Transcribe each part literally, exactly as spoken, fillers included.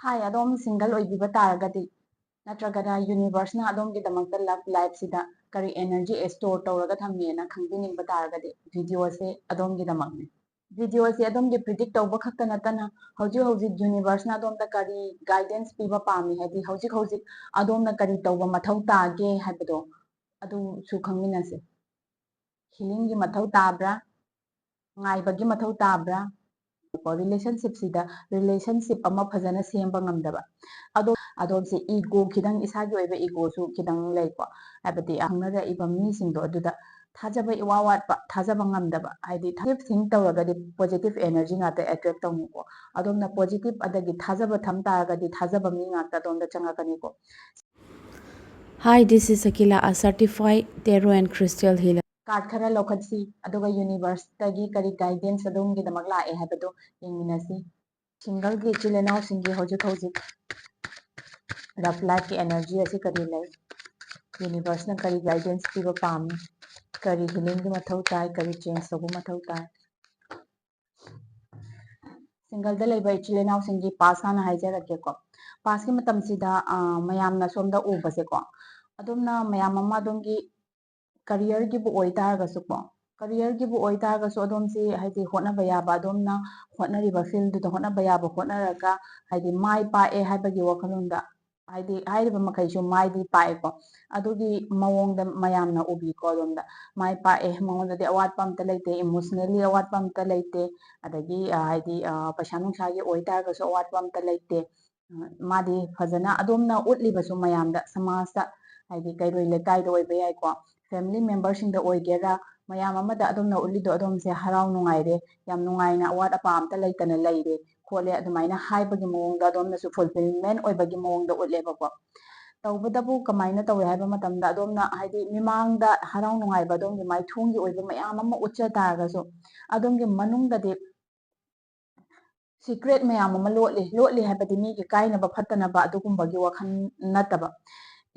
ꯍꯥꯏ, ꯑꯗꯣꯝ single ꯑꯣꯏꯕꯤꯕ ꯇꯥꯔꯒꯗꯤ, ꯅꯠꯇ꯭ꯔꯒꯅ universeꯅ ꯑꯗꯣꯝꯒꯤꯗꯃꯛꯇ love lifeꯁꯤꯗ ꯀꯔꯤ energy store ꯇꯧꯔꯒ ꯊꯝꯃꯦꯅ ꯈꯪꯕꯤꯅꯤꯡꯕ ꯇꯥꯔꯒꯗꯤ, videoꯁꯦ ꯑꯗꯣꯝꯒꯤꯗꯃꯛꯅꯤ꯫ Videoꯁꯦ ꯑꯗꯣꯝꯒꯤ predict ꯇꯧꯕ ꯈꯛꯇ ꯅꯠꯇꯅ, ꯍꯧꯖꯤꯛ ꯍꯧꯖꯤꯛ universeꯅ ꯑꯗꯣꯝꯗ ꯀꯔꯤ guidance ꯄꯤꯕ ꯄꯥꯝꯃꯤ, ꯍꯥꯏꯗꯤ ꯍꯧꯖꯤꯛ ꯍꯧꯖꯤꯛ ꯑꯗꯣꯝꯅ ꯀꯔꯤ ꯇꯧꯕ ꯃꯊꯧ ꯇꯥꯒꯦ ꯍꯥꯏꯕꯗꯣ, ꯑꯗꯨꯁꯨ ꯈꯪꯃꯤꯟꯅꯁꯦ꯫ Healingꯒꯤ ꯃꯊꯧ ꯇꯥꯕ꯭ꯔꯥ? ꯉꯥꯏꯕꯒꯤ ꯃꯊꯧ ꯇꯥꯕ꯭ꯔꯥ? ꯀꯣ, relationshipꯁꯤꯗ relationship ꯑꯃ ꯐꯖꯅ ꯁꯦꯝꯕ ꯉꯝꯗꯕ꯫ ꯑꯗꯣ ꯑꯗꯣꯝꯁꯦ ego, ꯈꯤꯇꯪ ꯏꯁꯥꯒꯤ ꯑꯣꯏꯕ egoꯁꯨ ꯈꯤꯇꯪ ꯂꯩꯀꯣ꯫ ꯍꯥꯏꯕꯗꯤ ꯈꯪꯅꯔꯛꯏꯕ ꯃꯤꯁꯤꯡꯗꯣ ꯑꯗꯨꯗ ꯊꯥꯖꯕ ꯏꯋꯥ ꯋꯥꯠꯄ, ꯊꯥꯖꯕ ꯉꯝꯗꯕ, ꯍꯥꯏꯗꯤ positive think ꯇꯧꯔꯒꯗꯤ positive energy ꯉꯥꯛꯇ attract ꯇꯧꯅꯤꯀꯣ꯫ ꯑꯗꯣꯝꯅ positive ꯑꯗꯒꯤ ꯊꯥꯖꯕ ꯊꯝ ꯇꯥꯔꯒꯗꯤ ꯊꯥꯖꯕ ꯃꯤ ꯉꯥꯛꯇ ꯑꯗꯣꯝꯗ ꯆꯪꯉꯛꯀꯅꯤꯀꯣ꯫ Hi, this is Akila, a certified tarot and crystal healer. Card ꯈꯔ ꯂꯧꯈꯠꯁꯤ, ꯑꯗꯨꯒ universeꯇꯒꯤ ꯀꯔꯤ guidance ꯑꯗꯣꯝꯒꯤꯗꯃꯛ ꯂꯥꯛꯑꯦ ꯍꯥꯏꯕꯗꯨ ꯌꯦꯡꯃꯤꯟꯅꯁꯤ꯫ Singleꯒꯤ ꯏꯆꯤꯜ ꯏꯅꯥꯎꯁꯤꯡꯒꯤ ꯍꯧꯖꯤꯛ ꯍꯧꯖꯤꯛ love lifeꯀꯤ energy ꯑꯁꯤ ꯀꯔꯤ ꯂꯩ? Universeꯅ ꯀꯔꯤ guidance ꯄꯤꯕ ꯄꯥꯝꯃꯤ? ꯀꯔꯤ healingꯒꯤ ꯃꯊꯧ ꯇꯥꯏ? ꯀꯔꯤ change ꯇꯧꯕ ꯃꯊꯧ ꯇꯥꯏ? Singleꯗ ꯂꯩꯕ ꯏꯆꯤꯜ ꯏꯅꯥꯎꯁꯤꯡꯒꯤ past ꯍꯥꯟꯅ ꯍꯥꯏꯖꯔꯛꯀꯦꯀꯣ꯫ Pastꯀꯤ ꯃꯇꯝꯁꯤꯗ, ꯑ, ꯃꯌꯥꯝꯅ ꯁꯣꯝꯗ ꯎꯕꯁꯦꯀꯣ, ꯑꯗꯣꯝꯅ ꯃꯌꯥꯝ ꯑꯃ ꯑꯗꯣꯝꯒꯤ careerꯒꯤꯕꯨ ꯑꯣꯏꯇꯥꯔꯒꯁꯨꯀꯣ, careerꯒꯤꯕꯨ ꯑꯣꯏꯇꯥꯔꯒꯁꯨ ꯑꯗꯣꯝꯁꯤ ꯍꯥꯏꯗꯤ ꯍꯣꯠꯅꯕ ꯌꯥꯕ, ꯑꯗꯣꯝꯅ ꯍꯣꯠꯅꯔꯤꯕ fieldꯗꯨꯗ ꯍꯣꯠꯅꯕ ꯌꯥꯕ ꯍꯣꯠꯅꯔꯒ ꯍꯥꯏꯗꯤ ꯃꯥꯏ ꯄꯥꯛꯑꯦ ꯍꯥꯏꯕꯒꯤ ꯋꯥꯈꯜꯂꯣꯟꯗ, ꯍꯥꯏꯗꯤ ꯍꯥꯏꯔꯤꯕ ꯃꯈꯩꯁꯨ ꯃꯥꯏꯗꯤ ꯄꯥꯛꯑꯦꯀꯣ, ꯑꯗꯨꯒꯤ ꯃꯑꯣꯡꯗ ꯃꯌꯥꯝꯅ ꯎꯕꯤꯀꯣ꯫ ꯑꯗꯣꯝꯗ ꯃꯥꯏ ꯄꯥꯛꯑꯦ, ꯃꯉꯣꯟꯗꯗꯤ ꯑꯋꯥꯠꯄ ꯑꯝꯇ ꯂꯩꯇꯦ, emotionally ꯑꯋꯥꯠꯄ ꯑꯝꯇ ꯂꯩꯇꯦ, ꯑꯗꯒꯤ, ꯑ, ꯍꯥꯏꯗꯤ, ꯑ, ꯄꯩꯁꯥ ꯅꯨꯡꯁꯥꯒꯤ ꯑꯣꯏꯇꯥꯔꯒꯁꯨ ꯑꯋꯥꯠꯄ ꯑꯝꯇ ꯂꯩꯇꯦ꯫ ꯃꯥꯗꯤ ꯐꯖꯅ ꯑꯗꯣꯝꯅ ꯎꯠꯂꯤꯕꯁꯨ ꯃꯌꯥꯝꯗ, ꯁꯃꯥꯖꯇ, ꯍꯥꯏꯗꯤ ꯀꯩꯔꯣꯏ ꯂꯩꯀꯥꯏꯗ ꯑꯣꯏꯕ ꯌꯥꯏꯀꯣ, family memberꯁꯤꯡꯗ ꯑꯣꯏꯒꯦꯔꯥ, ꯃꯌꯥꯝ ꯑꯃꯗ ꯑꯗꯣꯝꯅ ꯎꯠꯂꯤꯗꯣ ꯑꯗꯣꯝꯁꯦ ꯍꯔꯥꯎ ꯅꯨꯡꯉꯥꯏꯔꯦ, ꯌꯥꯝ ꯅꯨꯡꯉꯥꯏꯅ ꯑꯋꯥꯠ ꯑꯄꯥ ꯑꯝꯇ ꯂꯩꯇꯅ ꯂꯩꯔꯦ ꯈꯣꯠꯂꯦ, ꯑꯗꯨꯃꯥꯏꯅ ꯍꯥꯏꯕꯒꯤ ꯃꯑꯣꯡꯗ ꯑꯗꯣꯝꯅꯁꯨ fulfillment ꯑꯣꯏꯕꯒꯤ ꯃꯑꯣꯡꯗ ꯎꯠꯂꯦꯕꯀꯣ꯫ ꯇꯧꯕꯇꯕꯨ ꯀꯃꯥꯏꯅ ꯇꯧꯏ ꯍꯥꯏꯕ ꯃꯇꯝꯗ, ꯑꯗꯣꯝꯅ ꯍꯥꯏꯗꯤ ꯃꯤꯃꯥꯡꯗ ꯍꯔꯥꯎ ꯅꯨꯡꯉꯥꯏꯕ ꯑꯗꯣꯝꯒꯤ ꯃꯥꯏꯊꯣꯡꯒꯤ ꯑꯣꯏꯕ ꯃꯌꯥꯝ ꯑꯃ ꯎꯠꯆ ꯇꯥꯔꯒꯁꯨ, ꯑꯗꯣꯝꯒꯤ ꯃꯅꯨꯡꯗꯗꯤ secret ꯃꯌꯥꯝ ꯑꯃ ꯂꯣꯠꯂꯤ꯫ ꯂꯣꯠꯂꯤ ꯍꯥꯏꯕꯗꯤ ꯃꯤꯒꯤ ꯀꯥꯏꯅꯕ ꯐꯠꯇꯅꯕ ꯑꯗꯨꯒꯨꯝꯕꯒꯤ ꯋꯥꯈꯜ ꯅꯠꯇꯕ,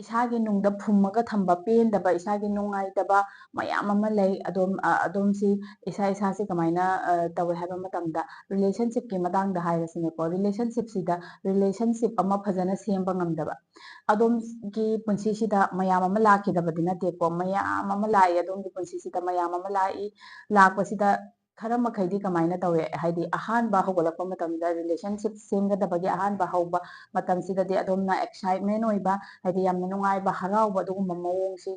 ꯏꯁꯥꯒꯤ ꯅꯨꯡꯗ ꯐꯨꯝꯃꯒ ꯊꯝꯕ ꯄꯦꯟꯗꯕ, ꯏꯁꯥꯒꯤ ꯅꯨꯡꯉꯥꯏꯇꯕ ꯃꯌꯥꯝ ꯑꯃ ꯂꯩ꯫ ꯑꯗꯣꯝ, ꯑ, ꯑꯗꯣꯝꯁꯤ ꯏꯁꯥ ꯏꯁꯥꯁꯤ ꯀꯃꯥꯏꯅ, ꯑ, ꯇꯧꯏ ꯍꯥꯏꯕ ꯃꯇꯝꯗ, relationshipꯀꯤ ꯃꯇꯥꯡꯗ ꯍꯥꯏꯔꯁꯤꯅꯦꯀꯣ, relationshipꯁꯤꯗ relationship ꯑꯃ ꯐꯖꯅ ꯁꯦꯝꯕ ꯉꯝꯗꯕ꯫ ꯑꯗꯣꯝꯒꯤ ꯄꯨꯟꯁꯤꯁꯤꯗ ꯃꯌꯥꯝ ꯑꯃ ꯂꯥꯛꯈꯤꯗꯕꯗꯤ ꯅꯠꯇꯦꯀꯣ, ꯃꯌꯥꯝ ꯑꯃ ꯂꯥꯛꯏ꯫ ꯑꯗꯣꯝꯒꯤ ꯄꯨꯟꯁꯤꯁꯤꯗ ꯃꯌꯥꯝ ꯑꯃ ꯂꯥꯛꯏ꯫ ꯂꯥꯛꯄꯁꯤꯗ ꯈꯔ ꯃꯈꯩꯗꯤ ꯀꯃꯥꯏꯅ ꯇꯧꯏ? ꯍꯥꯏꯗꯤ ꯑꯍꯥꯟꯕ ꯍꯧꯒꯠꯂꯛꯄ ꯃꯇꯝꯗ, relationship ꯁꯦꯝꯒꯗꯕꯒꯤ ꯑꯍꯥꯟꯕ ꯍꯧꯕ ꯃꯇꯝꯁꯤꯗꯗꯤ ꯑꯗꯣꯝꯅ excitement ꯑꯣꯏꯕ, ꯍꯥꯏꯗꯤ ꯌꯥꯝꯅ ꯅꯨꯡꯉꯥꯏꯕ, ꯍꯔꯥꯎꯕ, ꯑꯗꯨꯒꯨꯝꯕ ꯃꯑꯣꯡꯁꯤ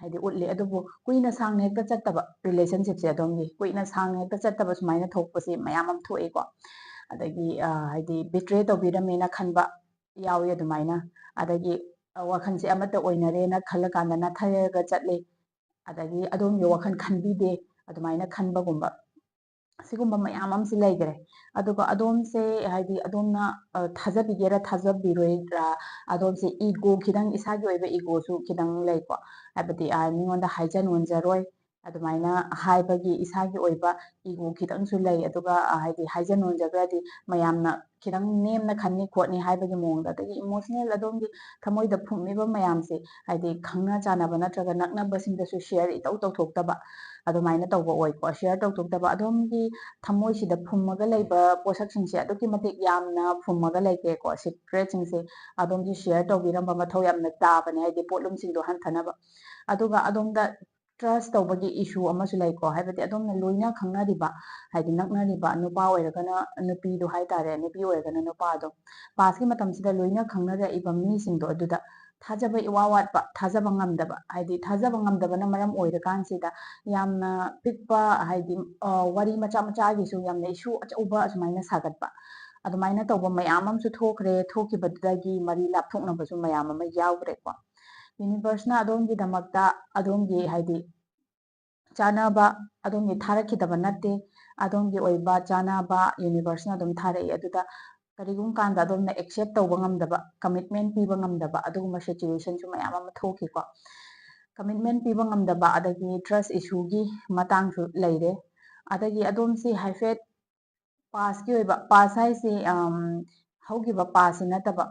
ꯍꯥꯏꯗꯤ ꯎꯠꯂꯤ꯫ ꯑꯗꯨꯕꯨ ꯀꯨꯏꯅ ꯁꯥꯡꯅ ꯍꯦꯛꯇ ꯆꯠꯇꯕ, relationshipꯁꯦ ꯑꯗꯣꯝꯒꯤ ꯀꯨꯏꯅ ꯁꯥꯡꯅ ꯍꯦꯛꯇ ꯆꯠꯇꯕ ꯁꯨꯃꯥꯏꯅ ꯊꯣꯛꯄꯁꯤ ꯃꯌꯥꯝ ꯑꯃ ꯊꯣꯛꯏꯀꯣ꯫ ꯑꯗꯒꯤ, ꯑ, ꯍꯥꯏꯗꯤ betray ꯇꯧꯕꯤꯔꯝꯃꯦꯅ ꯈꯟꯕ ꯌꯥꯎꯏ ꯑꯗꯨꯃꯥꯏꯅ꯫ ꯑꯗꯒꯤ, ꯑ, ꯋꯥꯈꯜꯁꯦ ꯑꯃꯠꯇ ꯑꯣꯏꯅꯔꯦꯅ ꯈꯜꯂꯀꯥꯟꯗ ꯅꯥꯊꯩꯔꯒ ꯆꯠꯂꯤ꯫ ꯑꯗꯒꯤ ꯑꯗꯣꯝꯒꯤ ꯋꯥꯈꯜ ꯈꯟꯕꯤꯗꯦ, ꯑꯗꯨꯃꯥꯏꯅ ꯈꯟꯕꯒꯨꯝꯕ, ꯁꯤꯒꯨꯝꯕ ꯃꯌꯥꯝ ꯑꯃꯁꯨ ꯂꯩꯈ꯭ꯔꯦ꯫ ꯑꯗꯨꯒ ꯑꯗꯣꯝꯁꯦ ꯍꯥꯏꯗꯤ ꯑꯗꯣꯝꯅ, ꯑ, ꯊꯥꯖꯕꯤꯒꯦꯔꯥ ꯊꯥꯖꯕꯤꯔꯣꯏꯗ꯭ꯔꯥ, ꯑꯗꯣꯝꯁꯦ ego ꯈꯤꯇꯪ, ꯏꯁꯥꯒꯤ ꯑꯣꯏꯕ egoꯁꯨ ꯈꯤꯇꯪ ꯂꯩꯀꯣ꯫ ꯍꯥꯏꯕꯗꯤ, ꯑ, ꯃꯤꯉꯣꯟꯗ ꯍꯥꯏꯖ ꯅꯣꯟꯖꯔꯣꯏ, ꯑꯗꯨꯃꯥꯏꯅ ꯍꯥꯏꯕꯒꯤ ꯏꯁꯥꯒꯤ ꯑꯣꯏꯕ ego ꯈꯤꯇꯪꯁꯨ ꯂꯩ꯫ ꯑꯗꯨꯒ, ꯑ, ꯍꯥꯏꯗꯤ ꯍꯥꯏꯖ ꯅꯣꯟꯖꯈ꯭ꯔꯗꯤ ꯃꯌꯥꯝꯅ ꯈꯤꯇꯪ ꯅꯦꯝꯅ ꯈꯟꯅꯤ ꯈꯣꯠꯅꯤ ꯍꯥꯏꯕꯒꯤ ꯃꯑꯣꯡꯗ꯫ ꯑꯗꯒꯤ emotional, ꯑꯗꯣꯝꯒꯤ ꯊꯃꯣꯏꯗ ꯐꯨꯝꯃꯤꯕ ꯃꯌꯥꯝꯁꯦ, ꯍꯥꯏꯗꯤ ꯈꯪꯅ ꯆꯥꯟꯅꯕ ꯅꯠꯇ꯭ꯔꯒ ꯅꯛꯅꯕꯁꯤꯡꯗꯁꯨ share ꯏꯇꯧ ꯇꯧꯊꯣꯛꯇꯕ, ꯑꯗꯨꯃꯥꯏꯅ ꯇꯧꯕ ꯑꯣꯏꯀꯣ꯫ Share ꯇꯧꯊꯣꯛꯇꯕ, ꯑꯗꯣꯝꯒꯤ ꯊꯃꯣꯏꯁꯤꯗ ꯐꯨꯝꯃꯒ ꯂꯩꯕ ꯄꯣꯠꯁꯛꯁꯤꯡꯁꯦ ꯑꯗꯨꯛꯀꯤ ꯃꯇꯤꯛ ꯌꯥꯝꯅ ꯐꯨꯝꯃꯒ ꯂꯩꯈ꯭ꯔꯦꯀꯣ꯫ Secretꯁꯤꯡꯁꯦ ꯑꯗꯣꯝꯒꯤ share ꯇꯧꯕꯤꯔꯝꯕ ꯃꯊꯧ ꯌꯥꯝꯅ ꯇꯥꯕꯅꯦ, ꯍꯥꯏꯗꯤ ꯄꯣꯠꯂꯨꯝꯁꯤꯡꯗꯣ ꯍꯟꯊꯅꯕ꯫ ꯑꯗꯨꯒ ꯑꯗꯣꯝꯗ trust ꯇꯧꯕꯒꯤ issue ꯑꯃꯁꯨ ꯂꯩꯀꯣ꯫ ꯍꯥꯏꯕꯗꯤ ꯑꯗꯣꯝꯅ ꯂꯣꯏꯅ ꯈꯪꯅꯔꯤꯕ, ꯍꯥꯏꯗꯤ ꯅꯛꯅꯔꯤꯕ, ꯅꯨꯄꯥ ꯑꯣꯏꯔꯒꯅ ꯅꯨꯄꯤꯗꯣ ꯍꯥꯏꯇꯥꯔꯦ, ꯅꯨꯄꯤ ꯑꯣꯏꯔꯒꯅ ꯅꯨꯄꯥꯗꯣ, pastꯀꯤ ꯃꯇꯝꯁꯤꯗ ꯂꯣꯏꯅ ꯈꯪꯅꯔꯛꯏꯕ ꯃꯤꯁꯤꯡꯗꯣ ꯑꯗꯨꯗ ꯊꯥꯖꯕ ꯏꯋꯥ ꯋꯥꯠꯄ, ꯊꯥꯖꯕ ꯉꯝꯗꯕ, ꯍꯥꯏꯗꯤ ꯊꯥꯖꯕ ꯉꯝꯗꯕꯅ ꯃꯔꯝ ꯑꯣꯏꯔꯀꯥꯟꯁꯤꯗ ꯌꯥꯝꯅ ꯄꯤꯛꯄ, ꯍꯥꯏꯗꯤ, ꯑ, ꯋꯥꯔꯤ ꯃꯆꯥ ꯃꯆꯥꯒꯤꯁꯨ ꯌꯥꯝꯅ issue ꯑꯆꯧꯕ ꯑꯁꯨꯃꯥꯏꯅ ꯁꯥꯒꯠꯄ, ꯑꯗꯨꯃꯥꯏꯅ ꯇꯧꯕ ꯃꯌꯥꯝ ꯑꯃꯁꯨ ꯊꯣꯛꯈ꯭ꯔꯦ꯫ ꯊꯣꯛꯈꯤꯕꯗꯨꯗꯒꯤ ꯃꯔꯤ ꯂꯥꯞꯊꯣꯛꯅꯕꯁꯨ ꯃꯌꯥꯝ ꯑꯃ ꯌꯥꯎꯈ꯭ꯔꯦꯀꯣ꯫ Universeꯅ ꯑꯗꯣꯝꯒꯤꯗꯃꯛꯇ ꯑꯗꯣꯝꯒꯤ, ꯍꯥꯏꯗꯤ, ꯆꯥꯅꯕ ꯑꯗꯣꯝꯒꯤ ꯊꯥꯔꯛꯈꯤꯗꯕ ꯅꯠꯇꯦ꯫ ꯑꯗꯣꯝꯒꯤ ꯑꯣꯏꯕ ꯆꯥꯅꯕ Universeꯅ ꯑꯗꯨꯝ ꯊꯥꯔꯛꯏ꯫ ꯑꯗꯨꯗ ꯀꯔꯤꯒꯨꯝꯕ ꯀꯥꯟꯗ ꯑꯗꯣꯝꯅ accept ꯇꯧꯕ ꯉꯝꯗꯕ, commitment ꯄꯤꯕ ꯉꯝꯗꯕ ꯑꯗꯨꯒꯨꯝꯕ situationꯁꯨ ꯃꯌꯥꯝ ꯑꯃ ꯊꯣꯛꯈꯤꯀꯣ꯫ Commitment ꯄꯤꯕ ꯉꯝꯗꯕ, ꯑꯗꯒꯤ trust issueꯒꯤ ꯃꯇꯥꯡꯁꯨ ꯂꯩꯔꯦ꯫ ꯑꯗꯒꯤ ꯑꯗꯣꯝꯁꯤ ꯍꯥꯏꯐꯦꯠ pastꯀꯤ ꯑꯣꯏꯕ, past ꯍꯥꯏꯁꯤ, ꯑꯝ, ꯍꯧꯈꯤꯕ pastꯁꯤ ꯅꯠꯇꯕ,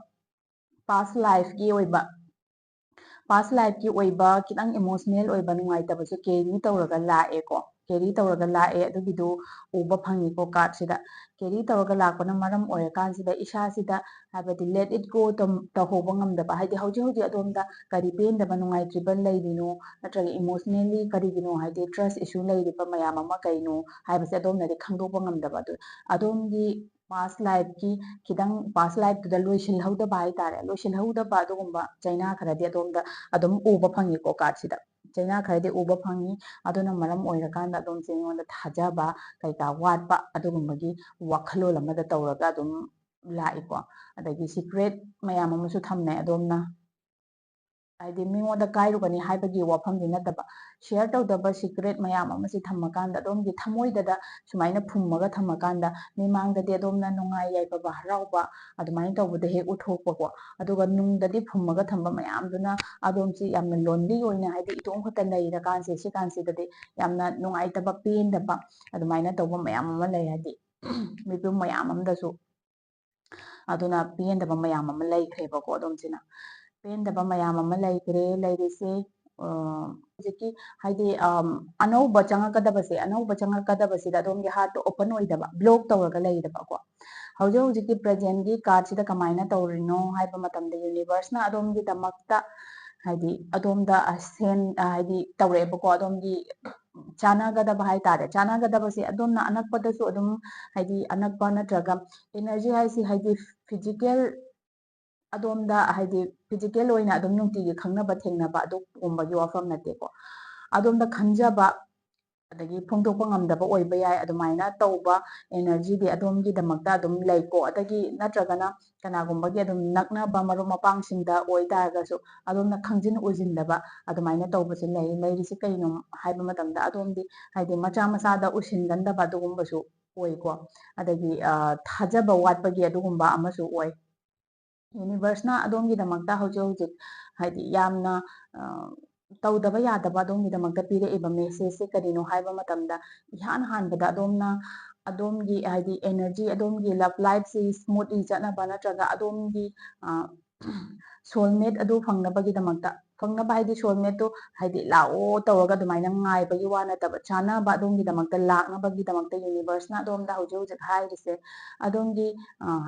past lifeꯀꯤ ꯑꯣꯏꯕ past life ꯀꯤ ꯑꯣꯏꯕ ꯈꯤꯇꯪ emotional ꯑꯣꯏꯕ ꯅꯨꯡꯉꯥꯏꯇꯕꯁꯨ carry ꯇꯧꯔꯒ ꯂꯥꯛꯑꯦꯀꯣ꯫ Carry ꯇꯧꯔꯒ ꯂꯥꯛꯑꯦ, ꯑꯗꯨꯒꯤꯗꯨ ꯎꯕ ꯐꯪꯉꯤꯀꯣ card ꯁꯤꯗ꯫ Carry ꯇꯧꯔꯒ ꯂꯥꯛꯄꯅ ꯃꯔꯝ ꯑꯣꯏꯔꯀꯥꯟꯁꯤꯗ ꯏꯁꯥꯁꯤꯗ, ꯍꯥꯏꯕꯗꯤ let it go ꯇꯧ-, ꯇꯧꯍꯧꯕ ꯉꯝꯗꯕ, ꯍꯥꯏꯗꯤ ꯍꯧꯖꯤꯛ ꯍꯧꯖꯤꯛ ꯑꯗꯣꯝꯗ ꯀꯔꯤ ꯄꯦꯟꯗꯕ ꯅꯨꯡꯉꯥꯏꯇ꯭ꯔꯤꯕ ꯂꯩꯔꯤꯅꯣ, ꯅꯠꯇ꯭ꯔꯒ emotionally ꯀꯔꯤꯒꯤꯅꯣ, ꯍꯥꯏꯗꯤ trust issue ꯂꯩꯔꯤꯕ ꯃꯌꯥꯝ ꯑꯃ ꯀꯩꯅꯣ ꯍꯥꯏꯕꯁꯦ ꯑꯗꯣꯝꯅꯗꯤ ꯈꯪꯗꯣꯛꯄ ꯉꯝꯗꯕ꯫ ꯑꯗꯨ ꯑꯗꯣꯝꯒꯤ past life ꯀꯤ ꯈꯤꯇꯪ past life ꯇꯨꯗ ꯂꯣꯏꯁꯤꯜꯍꯧꯗꯕ ꯍꯥꯏꯇꯥꯔꯦ, ꯂꯣꯏꯁꯤꯜꯍꯧꯗꯕ ꯑꯗꯨꯒꯨꯝꯕ ꯆꯩꯅꯥ ꯈꯔꯗꯤ ꯑꯗꯣꯝꯗ ꯑꯗꯨꯝ ꯎꯕ ꯐꯪꯉꯤꯀꯣ card ꯁꯤꯗ꯫ ꯆꯩꯅꯥ ꯈꯔꯗꯤ ꯎꯕ ꯐꯪꯉꯤ꯫ ꯑꯗꯨꯅ ꯃꯔꯝ ꯑꯣꯏꯔꯀꯥꯟꯗ ꯑꯗꯣꯝꯁꯦ ꯑꯩꯉꯣꯟꯗ ꯊꯥꯖꯕ ꯀꯩꯀꯥ ꯋꯥꯠꯄ ꯑꯗꯨꯒꯨꯝꯕꯒꯤ ꯋꯥꯈꯜꯂꯣꯟ ꯑꯃꯗ ꯇꯧꯔꯒ ꯑꯗꯨꯝ ꯂꯥꯛꯏꯀꯣ꯫ ꯑꯗꯒꯤ secret ꯃꯌꯥꯝ ꯑꯃꯁꯨ ꯊꯝꯃꯦ ꯑꯗꯣꯝꯅ꯫ ꯍꯥꯏꯗꯤ ꯃꯤꯉꯣꯟꯗ ꯀꯥꯏꯔꯨꯒꯅꯤ ꯍꯥꯏꯕꯒꯤ ꯋꯥꯐꯝꯗꯤ ꯅꯠꯇꯕ, share ꯇꯧꯗꯕ secret ꯃꯌꯥꯝ ꯑꯃꯁꯦ ꯊꯝꯃꯀꯥꯟꯗ ꯑꯗꯣꯝꯒꯤ ꯊꯃꯣꯏꯗꯗ ꯁꯨꯃꯥꯏꯅ ꯐꯨꯝꯃꯒ ꯊꯝꯃꯀꯥꯟꯗ ꯃꯤꯃꯥꯡꯗꯗꯤ ꯑꯗꯣꯝꯅ ꯅꯨꯡꯉꯥꯏ ꯌꯥꯏꯐꯕ ꯍꯔꯥꯎꯕ ꯑꯗꯨꯃꯥꯏꯅ ꯇꯧꯕꯗ ꯍꯦꯛ ꯎꯠꯊꯣꯛꯄꯀꯣ꯫ ꯑꯗꯨꯒ ꯅꯨꯡꯗꯗꯤ ꯐꯨꯝꯃꯒ ꯊꯝꯕ ꯃꯌꯥꯝꯗꯨꯅ ꯑꯗꯣꯝꯁꯤ ꯌꯥꯝꯅ lonely ꯑꯣꯏꯅ, ꯍꯥꯏꯗꯤ ꯏꯇꯣꯝ ꯈꯛꯇ ꯂꯩꯔꯀꯥꯟꯁꯦ, ꯁꯤ ꯀꯥꯟꯁꯤꯗꯗꯤ ꯌꯥꯝꯅ ꯅꯨꯡꯉꯥꯏꯇꯕ, ꯄꯦꯟꯗꯕ ꯑꯗꯨꯃꯥꯏꯅ ꯇꯧꯕ ꯃꯌꯥꯝ ꯑꯃ ꯂꯩ꯫ ꯍꯥꯏꯗꯤ ꯃꯤꯄꯨꯝ ꯃꯌꯥꯝ ꯑꯃꯗꯁꯨ ꯑꯗꯨꯅ ꯄꯦꯟꯗꯕ ꯃꯌꯥꯝ ꯑꯃ ꯂꯩꯈ꯭ꯔꯦꯕꯀꯣ꯫ ꯑꯗꯣꯝꯁꯤꯅ ꯄꯦꯟꯗꯕ ꯃꯌꯥꯝ ꯑꯃ ꯂꯩꯈ꯭ꯔꯦ꯫ ꯂꯩꯔꯤꯁꯦ, ꯑ, ꯍꯧꯖꯤꯛꯀꯤ ꯍꯥꯏꯗꯤ, ꯑꯝ, ꯑꯅꯧꯕ ꯆꯪꯉꯛꯀꯗꯕꯁꯦ, ꯑꯅꯧꯕ ꯆꯪꯉꯛꯀꯗꯕꯁꯤꯗ ꯑꯗꯣꯝꯒꯤ heart ꯇꯣ open ꯑꯣꯏꯗꯕ, block ꯇꯧꯔꯒ ꯂꯩꯗꯕꯀꯣ꯫ ꯍꯧꯖꯤꯛ ꯍꯧꯖꯤꯛꯀꯤ present ꯀꯤ card ꯁꯤꯗ ꯀꯃꯥꯏꯅ ꯇꯧꯔꯤꯅꯣ ꯍꯥꯏꯕ ꯃꯇꯝꯗ universe ꯅ ꯑꯗꯣꯝꯒꯤꯗꯃꯛꯇ ꯍꯥꯏꯗꯤ ꯑꯗꯣꯝꯗ, ꯑ, ꯁꯦꯟ, ꯑ, ꯍꯥꯏꯗꯤ ꯇꯧꯔꯛꯑꯦꯕꯀꯣ꯫ ꯑꯗꯣꯝꯒꯤ ꯆꯥꯟꯅꯒꯗꯕ ꯍꯥꯏꯇꯥꯔꯦ꯫ ꯆꯥꯟꯅꯒꯗꯕꯁꯦ ꯑꯗꯣꯝꯅ ꯑꯅꯛꯄꯗꯁꯨ ꯑꯗꯨꯝ, ꯍꯥꯏꯗꯤ ꯑꯅꯛꯄ ꯅꯠꯇ꯭ꯔꯒ energy ꯍꯥꯏꯁꯤ ꯍꯥꯏꯗꯤ physical, ꯑꯗꯣꯝꯗ ꯍꯥꯏꯗꯤ physical ꯑꯣꯏꯅ ꯑꯗꯨꯝ ꯅꯨꯡꯇꯤꯒꯤ ꯈꯪꯅꯕ ꯊꯦꯡꯅꯕ ꯑꯗꯨꯒꯨꯝꯕꯒꯤ ꯋꯥꯐꯝ ꯅꯠꯇꯦꯀꯣ꯫ ꯑꯗꯣꯝꯗ ꯈꯟꯖꯕ ꯑꯗꯒꯤ ꯐꯣꯡꯗꯣꯛꯄ ꯉꯝꯗꯕ ꯑꯣꯏꯕ ꯌꯥꯏ꯫ ꯑꯗꯨꯃꯥꯏꯅ ꯇꯧꯕ energy ꯗꯤ ꯑꯗꯣꯝꯒꯤꯗꯃꯛꯇ ꯑꯗꯨꯝ ꯂꯩꯀꯣ꯫ ꯑꯗꯒꯤ ꯅꯠꯇ꯭ꯔꯒꯅ ꯀꯅꯥꯒꯨꯝꯕꯒꯤ ꯑꯗꯨꯝ ꯅꯛꯅꯕ ꯃꯔꯨꯞ ꯃꯄꯥꯡꯁꯤꯡꯗ ꯑꯣꯏꯇꯥꯔꯒꯁꯨ ꯑꯗꯣꯝꯅ ꯈꯪꯖꯤꯟ ꯎꯁꯤꯟꯗꯕ ꯑꯗꯨꯃꯥꯏꯅ ꯇꯧꯕꯁꯦ ꯂꯩ꯫ ꯂꯩꯔꯤꯁꯦ ꯀꯩꯅꯣ ꯍꯥꯏꯕ ꯃꯇꯝꯗ ꯑꯗꯣꯝꯗꯤ ꯍꯥꯏꯗꯤ ꯃꯆꯥ ꯃꯆꯥꯗ ꯎꯁꯤꯟꯒꯟꯗꯕ ꯑꯗꯨꯒꯨꯝꯕꯁꯨ ꯑꯣꯏꯀꯣ꯫ ꯑꯗꯒꯤ, ꯑ, ꯊꯥꯖꯕ ꯋꯥꯠꯄꯒꯤ ꯑꯗꯨꯒꯨꯝꯕ ꯑꯃꯁꯨ ꯑꯣꯏ꯫ Universe ꯅ ꯑꯗꯣꯝꯒꯤꯗꯃꯛꯇ ꯍꯧꯖꯤꯛ ꯍꯧꯖꯤꯛ ꯍꯥꯏꯗꯤ ꯌꯥꯝꯅ, ꯑ, ꯇꯧꯗꯕ ꯌꯥꯗꯕ ꯑꯗꯣꯝꯒꯤꯗꯃꯛꯇ ꯄꯤꯔꯛꯏꯕ message ꯁꯦ ꯀꯔꯤꯅꯣ ꯍꯥꯏꯕ ꯃꯇꯝꯗ, ꯏꯍꯥꯟ ꯍꯥꯟꯕꯗ ꯑꯗꯣꯝꯅ ꯑꯗꯣꯝꯒꯤ ꯍꯥꯏꯗꯤ energy, ꯑꯗꯣꯝꯒꯤ love life ꯁꯤ smoothly ꯆꯠꯅꯕ ꯅꯠꯇ꯭ꯔꯒ ꯑꯗꯣꯝꯒꯤ, ꯑ, soulmate ꯑꯗꯨ ꯐꯪꯅꯕꯒꯤꯗꯃꯛꯇ ꯐꯪꯅꯕ ꯍꯥꯏꯗꯤ soulmateꯇꯨ ꯍꯥꯏꯗꯤ ꯂꯥꯛꯑꯣ ꯇꯧꯔꯒ ꯑꯗꯨꯃꯥꯏꯅ ꯉꯥꯏꯕꯒꯤ ꯋꯥ ꯅꯠꯇꯕ, ꯆꯥꯅꯕ ꯑꯗꯣꯝꯒꯤꯗꯃꯛꯇ ꯂꯥꯛꯅꯕꯒꯤꯗꯃꯛꯇ universeꯅ ꯑꯗꯣꯝꯗ ꯍꯧꯖꯤꯛ ꯍꯧꯖꯤꯛ ꯍꯥꯏꯔꯤꯁꯦ, ꯑꯗꯣꯝꯒꯤ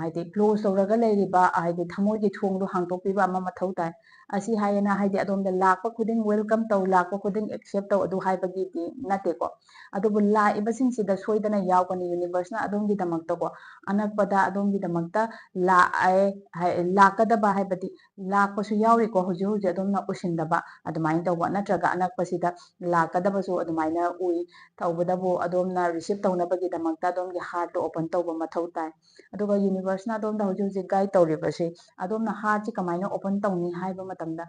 ꯍꯥꯏꯗꯤ close ꯇꯧꯔꯒ ꯂꯩꯔꯤꯕ ꯍꯥꯏꯗꯤ ꯊꯃꯣꯏꯒꯤ ꯊꯣꯡꯗꯣ ꯍꯥꯡꯗꯣꯛꯄꯤꯕ ꯑꯃ ꯃꯊꯧ ꯇꯥꯏ꯫ ꯑꯁꯤ ꯍꯥꯏꯌꯦꯅ ꯍꯥꯏꯗꯤ ꯑꯗꯣꯝꯗ ꯂꯥꯛꯄ ꯈꯨꯗꯤꯡ welcome ꯇꯧ, ꯂꯥꯛꯄ ꯈꯨꯗꯤꯡ accept ꯇꯧ, ꯑꯗꯨ ꯍꯥꯏꯕꯒꯤꯗꯤ ꯅꯠꯇꯦꯀꯣ꯫ ꯑꯗꯨꯕꯨ ꯂꯥꯛꯏꯕꯁꯤꯡꯁꯤꯗ ꯁꯣꯏꯗꯅ ꯌꯥꯎꯒꯅꯤ, universeꯅ ꯑꯗꯣꯝꯒꯤꯗꯃꯛꯇꯀꯣ, ꯑꯅꯛꯄꯗ ꯑꯗꯣꯝꯒꯤꯗꯃꯛꯇ ꯂꯥꯛꯑꯦ ꯍꯥꯏ-, ꯂꯥꯛꯀꯗꯕ ꯍꯥꯏꯕꯗꯤ ꯂꯥꯛꯄꯁꯨ ꯌꯥꯎꯔꯤꯀꯣ, ꯍꯧꯖꯤꯛ ꯍꯧꯖꯤꯛ ꯑꯗꯣꯝꯅ ꯎꯁꯤꯟꯗꯕ ꯑꯗꯨꯃꯥꯏꯅ ꯇꯧꯕ, ꯅꯠꯇ꯭ꯔꯒ ꯑꯅꯛꯄꯁꯤꯗ ꯂꯥꯛꯀꯗꯕꯁꯨ ꯑꯗꯨꯃꯥꯏꯅ ꯎꯏ꯫ ꯇꯧꯕꯗꯕꯨ ꯑꯗꯣꯝꯅ receive ꯇꯧꯅꯕꯒꯤꯗꯃꯛꯇ ꯑꯗꯣꯝꯒꯤ heartꯇꯣ open ꯇꯧꯕ ꯃꯊꯧ ꯇꯥꯏ꯫ ꯑꯗꯨꯒ universeꯅ ꯑꯗꯣꯝꯗ ꯍꯧꯖꯤꯛ ꯍꯧꯖꯤꯛ guide ꯇꯧꯔꯤꯕꯁꯤ, ꯑꯗꯣꯝꯅ heartꯁꯤ ꯀꯃꯥꯏꯅ open ꯇꯧꯅꯤ ꯍꯥꯏꯕ ꯃꯇꯝꯗ,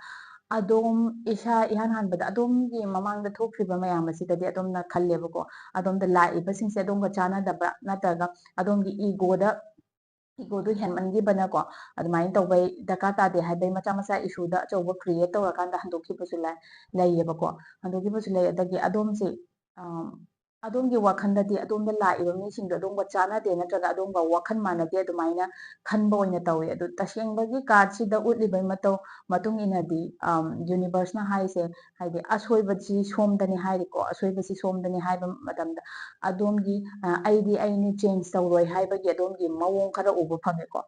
ꯑꯗꯣꯝ ꯏꯁꯥ ꯏꯍꯥꯟ ꯍꯥꯟꯕꯗ ꯑꯗꯣꯝꯒꯤ ꯃꯃꯥꯡꯗ ꯊꯣꯛꯈ꯭ꯔꯤꯕ ꯃꯌꯥꯝ ꯑꯁꯤꯗꯗꯤ ꯑꯗꯣꯝꯅ ꯈꯜꯂꯦꯕꯀꯣ, ꯑꯗꯣꯝꯗ ꯂꯥꯛꯏꯕꯁꯤꯡꯁꯦ ꯑꯗꯣꯝꯒ ꯆꯥꯟꯅꯗꯕ꯭ꯔꯥ, ꯅꯠꯇ꯭ꯔꯒ ꯑꯗꯣꯝꯒꯤ egoꯗ, egoꯗꯨ ꯍꯦꯟꯃꯟꯈꯤꯕꯅꯀꯣ, ꯑꯗꯨꯃꯥꯏꯅ ꯇꯧꯕꯩ ꯗꯔꯀꯥꯔ ꯇꯥꯗꯦ ꯍꯥꯏꯕꯩ ꯃꯆꯥ ꯃꯆꯥ issueꯗ ꯑꯆꯧꯕ create ꯇꯧꯔꯀꯥꯟꯗ ꯍꯟꯗꯣꯛꯈꯤꯕꯁꯨ ꯂꯩ, ꯂꯩꯌꯦꯕꯀꯣ꯫ ꯍꯟꯗꯣꯛꯈꯤꯕꯁꯨ ꯂꯩ꯫ ꯑꯗꯒꯤ ꯑꯗꯣꯝꯁꯤ, ꯑꯝ, ꯑꯗꯣꯝꯒꯤ ꯋꯥꯈꯜꯗꯗꯤ ꯑꯗꯣꯝꯗ ꯂꯥꯛꯏꯕ ꯃꯤꯁꯤꯡꯗꯣ ꯑꯗꯣꯝꯒ ꯆꯥꯟꯅꯗꯦ ꯅꯠꯇ꯭ꯔꯒ ꯑꯗꯣꯝꯒ ꯋꯥꯈꯜ ꯃꯥꯟꯅꯗꯦ ꯑꯗꯨꯃꯥꯏꯅ ꯈꯟꯕ ꯑꯣꯏꯅ ꯇꯧꯋꯤ꯫ ꯑꯗꯨ ꯇꯁꯦꯡꯕꯒꯤ cardꯁꯤꯗ ꯎꯠꯂꯤꯕ ꯃꯇꯧ, ꯃꯇꯨꯡ ꯏꯟꯅꯗꯤ, ꯑꯝ, universeꯅ ꯍꯥꯏꯁꯦ ꯍꯥꯏꯗꯤ ꯑꯁꯣꯏꯕꯁꯤ ꯁꯣꯝꯗꯅꯤ ꯍꯥꯏꯔꯤꯀꯣ, ꯑꯁꯣꯏꯕꯁꯤ ꯁꯣꯝꯗꯅꯤ ꯍꯥꯏꯕ ꯃꯇꯝꯗ ꯑꯗꯣꯝꯒꯤ, ꯑ, "ꯑꯩꯗꯤ ꯑꯩꯅꯤ, change ꯇꯧꯔꯣꯏ" ꯍꯥꯏꯕꯒꯤ ꯑꯗꯣꯝꯒꯤ ꯃꯑꯣꯡ ꯈꯔ ꯎꯕ ꯐꯪꯉꯦꯀꯣ꯫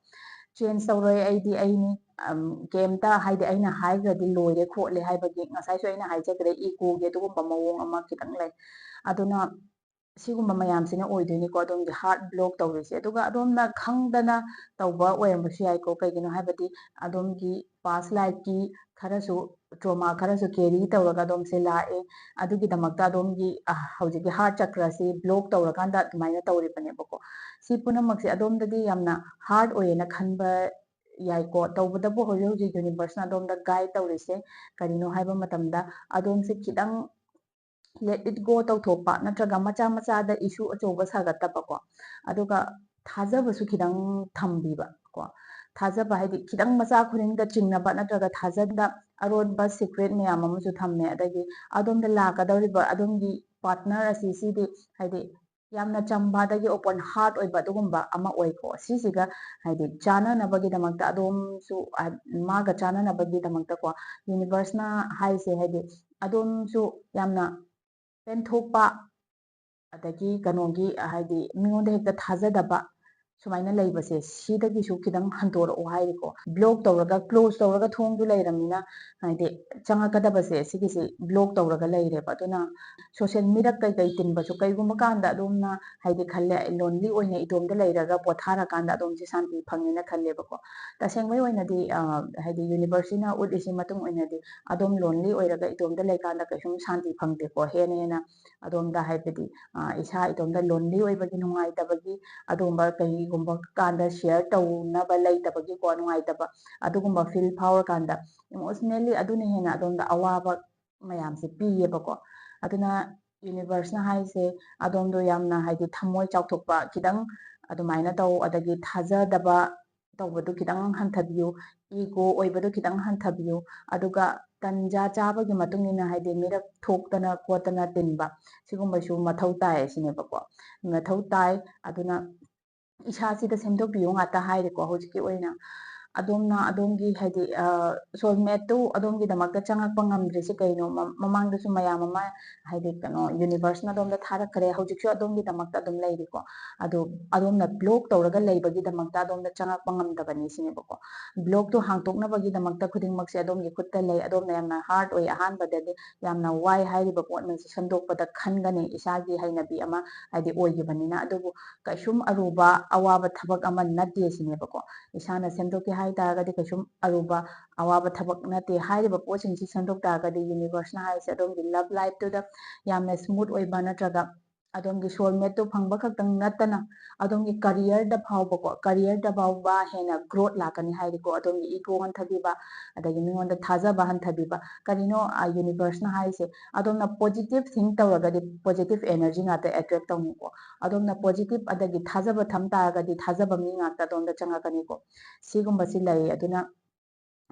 "Change ꯇꯧꯔꯣꯏ, ꯑꯩꯗꯤ ꯑꯩꯅꯤ, ꯑꯝ, ꯀꯩꯝꯇ ꯍꯥꯏꯗꯤ ꯑꯩꯅ ꯍꯥꯏꯈ꯭ꯔꯗꯤ ꯂꯣꯏꯔꯦ ꯈꯣꯠꯂꯦ" ꯍꯥꯏꯕꯒꯤ ꯉꯁꯥꯏꯁꯨ ꯑꯩꯅ ꯍꯥꯏꯖꯈ꯭ꯔꯦ, egoꯒꯤ ꯑꯗꯨꯒꯨꯝꯕ ꯃꯑꯣꯡ ꯑꯃ ꯈꯤꯇꯪ ꯂꯩ꯫ ꯑꯗꯨꯅ ꯁꯤꯒꯨꯝꯕ ꯃꯌꯥꯝꯁꯤꯅ ꯑꯣꯏꯗꯣꯏꯅꯤꯀꯣ ꯑꯗꯣꯝꯒꯤ heart block ꯇꯧꯔꯤꯁꯦ꯫ ꯑꯗꯨꯒ ꯑꯗꯣꯝꯅ ꯈꯪꯗꯅ ꯇꯧꯕ ꯑꯣꯏꯔꯝꯕꯁꯨ ꯌꯥꯏꯀꯣ꯫ ꯀꯩꯒꯤꯅꯣ ꯍꯥꯏꯕꯗꯤ ꯑꯗꯣꯝꯒꯤ past lifeꯀꯤ ꯈꯔꯁꯨ, trauma ꯈꯔꯁꯨ carry ꯇꯧꯔꯒ ꯑꯗꯣꯝꯁꯦ ꯂꯥꯛꯑꯦ꯫ ꯑꯗꯨꯒꯤꯗꯃꯛꯇ ꯑꯗꯣꯝꯒꯤ, ꯑ, ꯍꯧꯖꯤꯛꯀꯤ heart chakraꯁꯤ block ꯇꯧꯔꯀꯥꯟꯗ ꯑꯗꯨꯃꯥꯏꯅ ꯇꯧꯔꯤꯕꯅꯦꯕꯀꯣ꯫ ꯁꯤ ꯄꯨꯝꯅꯃꯛꯁꯦ ꯑꯗꯣꯝꯗꯗꯤ ꯌꯥꯝꯅ hard ꯑꯣꯏꯌꯦꯅ ꯈꯟꯕ ꯌꯥꯏꯀꯣ꯫ ꯇꯧꯕꯇꯕꯨ ꯍꯧꯖꯤꯛ ꯍꯧꯖꯤꯛ universeꯅ ꯑꯗꯣꯝꯗ guide ꯇꯧꯔꯤꯁꯦ ꯀꯔꯤꯅꯣ ꯍꯥꯏꯕ ꯃꯇꯝꯗ, ꯑꯗꯣꯝꯁꯦ ꯈꯤꯇꯪ let it go ꯇꯧꯊꯣꯛꯄ, ꯅꯠꯇ꯭ꯔꯒ ꯃꯆꯥ ꯃꯆꯥꯗ issue ꯑꯆꯧꯕ ꯁꯥꯒꯠꯇꯕꯀꯣ꯫ ꯑꯗꯨꯒ ꯊꯥꯖꯕꯁꯨ ꯈꯤꯇꯪ ꯊꯝꯕꯤꯕ ꯀꯣ꯫ ꯊꯥꯖꯕ ꯍꯥꯏꯗꯤ ꯈꯤꯇꯪ ꯃꯆꯥ ꯈꯨꯗꯤꯡꯗ ꯆꯤꯡꯅꯕ ꯅꯠꯇ꯭ꯔꯒ ꯊꯥꯖꯗ ꯑꯔꯣꯟꯕ secret ꯃꯌꯥꯝ ꯑꯃꯁꯨ ꯊꯝꯃꯦ꯫ ꯑꯗꯒꯤ ꯑꯗꯣꯝꯗ ꯂꯥꯛꯀꯗꯧꯔꯤꯕ ꯑꯗꯣꯝꯒꯤ partner ꯑꯁꯤ ꯁꯤꯗꯤ ꯍꯥꯏꯗꯤ ꯌꯥꯝꯅ ꯆꯝꯕ ꯑꯗꯒꯤ open heart ꯑꯣꯏꯕ ꯑꯗꯨꯒꯨꯝꯕ ꯑꯃ ꯑꯣꯏꯀꯣ꯫ ꯁꯤꯁꯤꯒ ꯍꯥꯏꯗꯤ ꯆꯥꯅꯅꯕꯒꯤꯗꯃꯛꯇ ꯑꯗꯣꯝꯁꯨ, ꯃꯥꯒ ꯆꯥꯅꯅꯕꯒꯤꯗꯃꯛꯇꯀꯣ, universeꯅ ꯍꯥꯏꯁꯦ ꯍꯥꯏꯗꯤ ꯑꯗꯣꯝꯁꯨ ꯌꯥꯝꯅ ꯄꯦꯟꯊꯣꯛꯄ, ꯑꯗꯒꯤ ꯀꯩꯅꯣꯒꯤ ꯍꯥꯏꯗꯤ ꯃꯤꯉꯣꯟꯗ ꯍꯦꯛꯇ ꯊꯥꯖꯗꯕ, ꯁꯨꯃꯥꯏꯅ ꯂꯩꯕꯁꯦ, ꯁꯤꯗꯒꯤꯁꯨ ꯈꯤꯇꯪ ꯍꯟꯗꯣꯔꯛꯑꯣ ꯍꯥꯏꯔꯤꯀꯣ꯫ Block ꯇꯧꯔꯒ, close ꯇꯧꯔꯒ ꯊꯣꯡꯗꯨ ꯂꯩꯔꯕꯅꯤꯅ ꯍꯥꯏꯗꯤ ꯆꯪꯉꯛꯀꯗꯕꯁꯦ ꯁꯤꯒꯤꯁꯤ block ꯇꯧꯔꯒ ꯂꯩꯔꯦꯕ꯫ ꯑꯗꯨꯅ social media ꯀꯩꯀꯩ ꯇꯤꯟꯕꯁꯨ ꯀꯩꯒꯨꯝꯕ ꯀꯥꯟꯗ ꯑꯗꯣꯝꯅ ꯍꯥꯏꯗꯤ ꯈꯜꯂꯦ, lonely ꯑꯣꯏꯅ ꯏꯇꯣꯝꯗ ꯂꯩꯔꯒ ꯄꯣꯊꯥꯔꯀꯥꯟꯗ ꯑꯗꯣꯝꯁꯦ ꯁꯥꯟꯇꯤ ꯐꯪꯉꯦꯅ ꯈꯜꯂꯦꯕꯀꯣ꯫ ꯇꯁꯦꯡꯕꯩ ꯑꯣꯏꯅꯗꯤ ꯍꯥꯏꯗꯤ universeꯁꯤꯅ ꯎꯠꯂꯤꯁꯤ ꯃꯇꯨꯡ ꯑꯣꯏꯅꯗꯤ ꯑꯗꯣꯝ lonely ꯑꯣꯏꯔꯒ ꯏꯇꯣꯝꯗ ꯂꯩꯀꯥꯟꯗ ꯀꯩꯁꯨꯝ ꯁꯥꯟꯇꯤ ꯐꯪꯗꯦꯀꯣ꯫ ꯍꯦꯟꯅ ꯍꯦꯟꯅ ꯑꯗꯣꯝꯗ ꯍꯥꯏꯕꯗꯤ ꯏꯁꯥ ꯏꯇꯣꯝꯇ lonely ꯑꯣꯏꯕꯒꯤ, ꯅꯨꯡꯉꯥꯏꯇꯕꯒꯤ, ꯑꯗꯨꯒꯨꯝꯕ ꯀꯩꯒꯨꯝꯕ ꯀꯥꯟꯗ share ꯇꯧꯅꯕ ꯂꯩꯇꯕꯒꯤꯀꯣ, ꯅꯨꯡꯉꯥꯏꯇꯕ ꯑꯗꯨꯒꯨꯝꯕ feel ꯐꯥꯎꯔꯀꯥꯟꯗ emotionally ꯑꯗꯨꯅ ꯍꯦꯟꯅ ꯑꯗꯣꯝꯗ ꯑꯋꯥꯕ ꯃꯌꯥꯝꯁꯦ ꯄꯤꯌꯦꯕꯀꯣ꯫ ꯑꯗꯨꯅ universeꯅ ꯍꯥꯏꯁꯦ ꯑꯗꯣꯝꯗꯣ ꯌꯥꯝꯅ ꯍꯥꯏꯗꯤ ꯊꯃꯣꯏ ꯆꯥꯎꯊꯣꯛꯄ ꯈꯤꯇꯪ ꯑꯗꯨꯃꯥꯏꯅ ꯇꯧ, ꯑꯗꯒꯤ ꯊꯥꯖꯗꯕ ꯇꯧꯕꯗꯨ ꯈꯤꯇꯪ ꯍꯟꯊꯕꯤꯌꯨ, ego ꯑꯣꯏꯕꯗꯨ ꯈꯤꯇꯪ ꯍꯟꯊꯕꯤꯌꯨ, ꯑꯗꯨꯒ ꯇꯟꯖꯥ ꯆꯥꯕꯒꯤ ꯃꯇꯨꯡ ꯏꯟꯅ ꯍꯥꯏꯗꯤ ꯃꯤꯔꯛ ꯊꯣꯛꯇꯅ ꯈꯣꯠꯇꯅ ꯇꯤꯟꯕ ꯁꯤꯒꯨꯝꯕꯁꯨ ꯃꯊꯧ ꯇꯥꯏ ꯁꯤꯅꯦꯕꯀꯣ꯫ ꯃꯊꯧ ꯇꯥꯏ꯫ ꯑꯗꯨꯅ ꯏꯁꯥꯁꯤꯗ ꯁꯦꯝꯗꯣꯛꯄꯤꯌꯨ ꯉꯥꯛꯇ ꯍꯥꯏꯔꯦꯀꯣ ꯍꯧꯖꯤꯛꯀꯤ ꯑꯣꯏꯅ꯫ ꯑꯗꯣꯝꯅ ꯑꯗꯣꯝꯒꯤ ꯍꯥꯏꯗꯤ soulmateꯇꯨ ꯑꯗꯣꯝꯒꯤꯗꯃꯛꯇ ꯆꯪꯉꯛꯄ ꯉꯝꯗ꯭ꯔꯤꯁꯤ ꯀꯩꯅꯣ? ꯃꯃꯥꯡꯗꯁꯨ ꯃꯌꯥꯝ ꯑꯃ ꯍꯥꯏꯗꯤ ꯀꯩꯅꯣ universeꯅ ꯑꯗꯣꯝꯗ ꯊꯥꯔꯛꯈ꯭ꯔꯦ, ꯍꯧꯖꯤꯛꯁꯨ ꯑꯗꯣꯝꯒꯤꯗꯃꯛꯇ ꯑꯗꯨꯝ ꯂꯩꯔꯤꯀꯣ꯫ ꯑꯗꯣ ꯑꯗꯣꯝꯅ block ꯇꯧꯔꯒ ꯂꯩꯕꯒꯤꯗꯃꯛꯇ ꯑꯗꯣꯝꯗ ꯆꯪꯉꯛꯄ ꯉꯝꯗꯕꯅꯤ ꯁꯤꯅꯦꯕꯀꯣ꯫ Blockꯇꯨ ꯍꯥꯡꯇꯣꯛꯅꯕꯒꯤꯗꯃꯛꯇ ꯈꯨꯗꯤꯡꯃꯛꯁꯦ ꯑꯗꯣꯝꯒꯤ ꯈꯨꯠꯇ ꯂꯩ꯫ ꯑꯗꯣꯝꯅ ꯌꯥꯝꯅ hard ꯑꯣꯏ, ꯑꯍꯥꯟꯕꯗꯗꯤ ꯌꯥꯝꯅ ꯋꯥꯏ ꯍꯥꯏꯔꯤꯕ ꯄꯣꯠ ꯑꯃꯁꯦ ꯁꯦꯝꯗꯣꯛꯄꯗ ꯈꯟꯒꯅꯤ, ꯏꯁꯥꯒꯤ ꯍꯩꯅꯕꯤ ꯑꯃ ꯍꯥꯏꯗꯤ ꯑꯣꯏꯈꯤꯕꯅꯤꯅ꯫ ꯑꯗꯨꯕꯨ ꯀꯩꯁꯨꯝ ꯑꯔꯨꯕ ꯑꯋꯥꯕ ꯊꯕꯛ ꯑꯃ ꯅꯠꯇꯦ ꯁꯤꯅꯦꯕꯀꯣ꯫ ꯏꯁꯥꯅ ꯁꯦꯝꯗꯣꯛꯀꯦ ꯍꯥꯏ ꯇꯥꯔꯒꯗꯤ ꯀꯩꯁꯨꯝ ꯑꯔꯨꯕ ꯑꯋꯥꯕ ꯊꯕꯛ ꯅꯠꯇꯦ꯫ ꯍꯥꯏꯔꯤꯕ ꯄꯣꯠꯁꯤꯡꯁꯤ ꯁꯦꯝꯗꯣꯛ ꯇꯥꯔꯒꯗꯤ universeꯅ ꯍꯥꯏꯔꯤꯁꯦ ꯑꯗꯣꯝꯒꯤ love lifeꯇꯨꯗ ꯌꯥꯝꯅ smooth ꯑꯣꯏꯕ ꯅꯠꯇ꯭ꯔꯒ ꯑꯗꯣꯝꯒꯤ soulmateꯇꯨ ꯐꯪꯕ ꯈꯛꯇꯪ ꯅꯠꯇꯅ ꯑꯗꯣꯝꯒꯤ careerꯗ ꯐꯥꯎꯕꯀꯣ, careerꯗ ꯐꯥꯎꯕ ꯍꯦꯟꯅ growth ꯂꯥꯛꯀꯅꯤ ꯍꯥꯏꯔꯤꯀꯣ꯫ ꯑꯗꯣꯝꯒꯤ ego ꯍꯟꯊꯕꯤꯕ, ꯑꯗꯒꯤ ꯃꯤꯉꯣꯟꯗ ꯊꯥꯖꯕ ꯍꯟꯊꯕꯤꯕ꯫ ꯀꯔꯤꯅꯣ universeꯅ ꯍꯥꯏꯔꯤꯁꯦ? ꯑꯗꯣꯝꯅ positive think ꯇꯧꯔꯒꯗꯤ positive energy ꯉꯥꯛꯇ attract ꯇꯧꯅꯤꯀꯣ꯫ ꯑꯗꯣꯝꯅ positive ꯑꯗꯒꯤ ꯊꯥꯖꯕ ꯊꯝ ꯇꯥꯔꯒꯗꯤ ꯊꯥꯖꯕ ꯃꯤ ꯉꯥꯛꯇ ꯑꯗꯣꯝꯗ ꯆꯪꯉꯛꯀꯅꯤꯀꯣ꯫ ꯁꯤꯒꯨꯝꯕꯁꯤ ꯂꯩ꯫ ꯑꯗꯨꯅ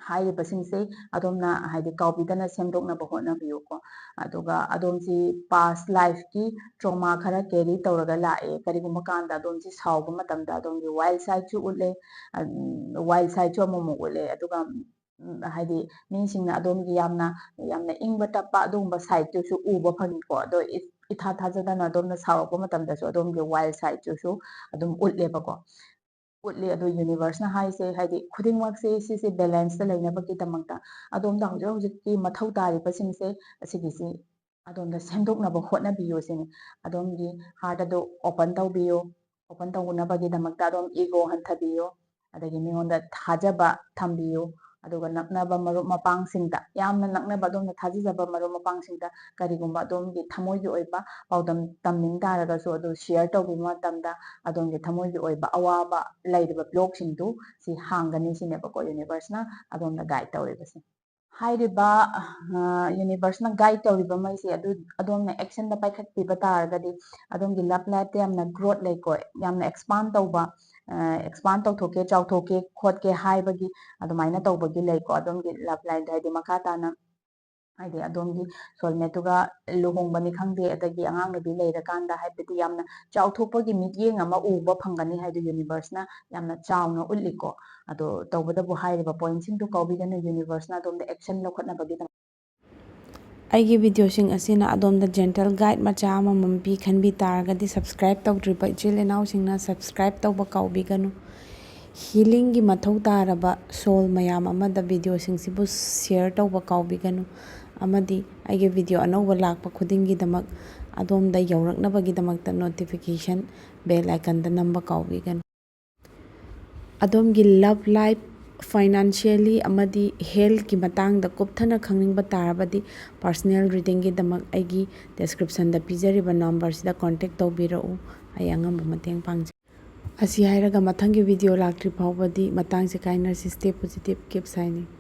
ꯍꯥꯏꯔꯤꯕꯁꯤꯡꯁꯦ ꯑꯗꯣꯝꯅ ꯍꯥꯏꯗꯤ ꯀꯥꯎꯕꯤꯗꯅ ꯁꯦꯝꯗꯣꯛꯅꯕ ꯍꯣꯠꯅꯕꯤꯌꯨꯀꯣ꯫ ꯑꯗꯨꯒ ꯑꯗꯣꯝꯁꯤ past lifeꯀꯤ trauma ꯈꯔ carry ꯇꯧꯔꯒ ꯂꯥꯛꯑꯦ, ꯀꯔꯤꯒꯨꯝꯕ ꯀꯥꯟꯗ ꯑꯗꯣꯝꯁꯤ ꯁꯥꯎꯕ ꯃꯇꯝꯗ ꯑꯗꯣꯝꯒꯤ wild sideꯁꯨ ꯎꯠꯂꯦ, wild sideꯁꯨ ꯑꯃꯨꯛꯃꯨꯛ ꯎꯠꯂꯦ꯫ ꯑꯗꯨꯒ ꯎꯝ, ꯍꯥꯏꯗꯤ ꯃꯤꯁꯤꯡꯅ ꯑꯗꯣꯝꯒꯤ ꯌꯥꯝꯅ, ꯌꯥꯝꯅ ꯏꯪꯕ ꯇꯞꯄ ꯑꯗꯨꯒꯨꯝꯕ sideꯇꯨꯁꯨ ꯎꯕ ꯐꯪꯉꯤꯀꯣ꯫ ꯑꯗꯣ ꯏ-, ꯏꯊꯥ ꯊꯥꯖꯗꯅ ꯑꯗꯣꯝꯅ ꯁꯥꯎꯔꯛꯄ ꯃꯇꯝꯗꯁꯨ ꯑꯗꯣꯝꯒꯤ wild sideꯇꯨꯁꯨ ꯑꯗꯨꯝ ꯎꯠꯂꯦꯕꯀꯣ꯫ ꯎꯠꯂꯤ꯫ ꯑꯗꯣ universeꯅ ꯍꯥꯏꯁꯦ, ꯍꯥꯏꯗꯤ ꯈꯨꯗꯤꯡꯃꯛꯁꯦ ꯁꯤꯁꯦ balanceꯇ ꯂꯩꯅꯕꯒꯤꯗꯃꯛꯇ ꯑꯗꯣꯝꯗ ꯍꯧꯖꯤꯛ ꯍꯧꯖꯤꯛꯀꯤ ꯃꯊꯧ ꯇꯥꯔꯤꯕꯁꯤꯡꯁꯦ ꯑꯁꯤꯒꯤꯁꯤ ꯑꯗꯣꯝꯗ ꯁꯦꯝꯗꯣꯛꯅꯕ ꯍꯣꯠꯅꯕꯤꯌꯨ ꯁꯤꯅꯤ꯫ ꯑꯗꯣꯝꯒꯤ heartꯑꯗꯨ open ꯇꯧꯕꯤꯌꯨ꯫ Open ꯇꯧꯅꯕꯒꯤꯗꯃꯛꯇ ꯑꯗꯣꯝ ego ꯍꯟꯊꯕꯤꯌꯨ꯫ ꯑꯗꯒꯤ ꯃꯤꯉꯣꯟꯗ ꯊꯥꯖꯕ ꯊꯝꯕꯤꯌꯨ꯫ ꯑꯗꯨꯒ ꯅꯛꯅꯕ ꯃꯔꯨꯞ ꯃꯄꯥꯡꯁꯤꯡꯗ, ꯌꯥꯝꯅ ꯅꯛꯅꯕ ꯑꯗꯣꯝꯅ ꯊꯥꯖꯖꯕ ꯃꯔꯨꯞ ꯃꯄꯥꯡꯁꯤꯡꯗ ꯀꯔꯤꯒꯨꯝꯕ ꯑꯗꯣꯝꯒꯤ ꯊꯃꯣꯏꯒꯤ ꯑꯣꯏꯕ ꯄꯥꯎꯗꯝ ꯇꯝꯅꯤꯡ ꯇꯥꯔꯒꯁꯨ ꯑꯗꯨ share ꯇꯧꯕꯤꯕ ꯃꯇꯝꯗ ꯑꯗꯣꯝꯒꯤ ꯊꯃꯣꯏꯒꯤ ꯑꯣꯏꯕ ꯑꯋꯥꯕ ꯂꯩꯔꯤꯕ blockꯁꯤꯡꯗꯨ ꯁꯤ ꯍꯥꯡꯒꯅꯤ ꯁꯤꯅꯦꯕꯀꯣ universeꯅ ꯑꯗꯣꯝꯗ guide ꯇꯧꯔꯤꯕꯁꯦ꯫ ꯍꯥꯏꯔꯤꯕ, ꯑ, universeꯅ guide ꯇꯧꯔꯤꯕ ꯃꯩꯁꯦ ꯑꯗꯨ ꯑꯗꯣꯝꯅ actionꯗ ꯄꯥꯏꯈꯠꯄꯤꯕ ꯇꯥꯔꯒꯗꯤ ꯑꯗꯣꯝꯒꯤ love lifeꯇ ꯌꯥꯝꯅ growth ꯂꯩꯀꯣ, ꯌꯥꯝꯅ expand ꯇꯧꯕ, ꯑ, expand ꯇꯧꯊꯣꯛꯀꯦ, ꯆꯥꯎꯊꯣꯛꯀꯦ, ꯈꯣꯠꯀꯦ ꯍꯥꯏꯕꯒꯤ ꯑꯗꯨꯃꯥꯏꯅ ꯇꯧꯕꯒꯤ ꯂꯩꯀꯣ꯫ ꯑꯗꯣꯝꯒꯤ love lifeꯇ ꯍꯥꯏꯗꯤ ꯃꯈꯥ ꯇꯥꯅ ꯍꯥꯏꯗꯤ ꯑꯗꯣꯝꯒꯤ soulmateꯇꯨꯒ ꯂꯨꯍꯣꯡꯕꯅꯤ ꯈꯪꯗꯦ, ꯑꯗꯒꯤ ꯑꯉꯥꯡ ꯅꯨꯕꯤ ꯂꯩꯔꯀꯥꯟꯗ ꯍꯥꯏꯕꯗꯤ ꯌꯥꯝꯅ ꯆꯥꯎꯊꯣꯛꯄꯒꯤ ꯃꯤꯠꯌꯦꯡ ꯑꯃ ꯎꯕ ꯐꯪꯒꯅꯤ ꯍꯥꯏꯗꯨ universeꯅ ꯌꯥꯝꯅ ꯆꯥꯎꯅ ꯎꯠꯂꯤꯀꯣ꯫ ꯑꯗꯣ ꯇꯧꯕꯇꯕꯨ ꯍꯥꯏꯔꯤꯕ pointꯁꯤꯡꯗꯨ ꯀꯥꯎꯕꯤꯒꯅꯨ, universeꯅ ꯑꯗꯣꯝꯗ action ꯂꯧꯈꯠꯅꯕꯒꯤꯗꯃꯛ꯫ ꯑꯩꯒꯤ videoꯁꯤꯡ ꯑꯁꯤꯅ ꯑꯗꯣꯝꯗ gentle guide ꯃꯆꯥ ꯑꯃꯃꯝ ꯄꯤ ꯈꯟꯕꯤ ꯇꯥꯔꯒꯗꯤ, subscribe ꯇꯧꯗ꯭ꯔꯤꯕ ꯏꯆꯤꯜ ꯏꯅꯥꯎꯁꯤꯡꯅ subscribe ꯇꯧꯕ ꯀꯥꯎꯕꯤꯒꯅꯨ꯫ Healingꯒꯤ ꯃꯊꯧ ꯇꯥꯔꯕ soul ꯃꯌꯥꯝ ꯑꯃꯗ videoꯁꯤꯡꯁꯤꯕꯨ share ꯇꯧꯕ ꯀꯥꯎꯕꯤꯒꯅꯨ꯫ ꯑꯃꯗꯤ ꯑꯩꯒꯤ video ꯑꯅꯧꯕ ꯂꯥꯛꯄ ꯈꯨꯗꯤꯡꯒꯤꯗꯃꯛ ꯑꯗꯣꯝꯗ ꯌꯧꯔꯛꯅꯕꯒꯤꯗꯃꯛꯇ notification bell iconꯗ ꯅꯝꯕ ꯀꯥꯎꯕꯤꯒꯅꯨ꯫ ꯑꯗꯣꯝꯒꯤ love life, financially ꯑꯃꯗꯤ healthꯀꯤ ꯃꯇꯥꯡꯗ ꯀꯨꯞꯊꯅ ꯈꯪꯅꯤꯡꯕ ꯇꯥꯔꯕꯗꯤ, personal readingꯒꯤꯗꯃꯛ ꯑꯩꯒꯤ descriptionꯗ ꯄꯤꯖꯔꯤꯕ numberꯁꯤꯗ contact ꯇꯧꯕꯤꯔꯛꯎ꯫ ꯑꯩ ꯑꯉꯝꯕ ꯃꯇꯦꯡ ꯄꯥꯡꯖꯒꯦ꯫ ꯑꯁꯤ ꯍꯥꯏꯔꯒ ꯃꯊꯪꯒꯤ video ꯂꯥꯛꯇ꯭ꯔꯤ ꯐꯥꯎꯕꯗꯤ ꯃꯇꯥꯡꯁꯦ ꯀꯥꯏꯅꯔꯁꯤ꯫ Stay positive, keep shining꯫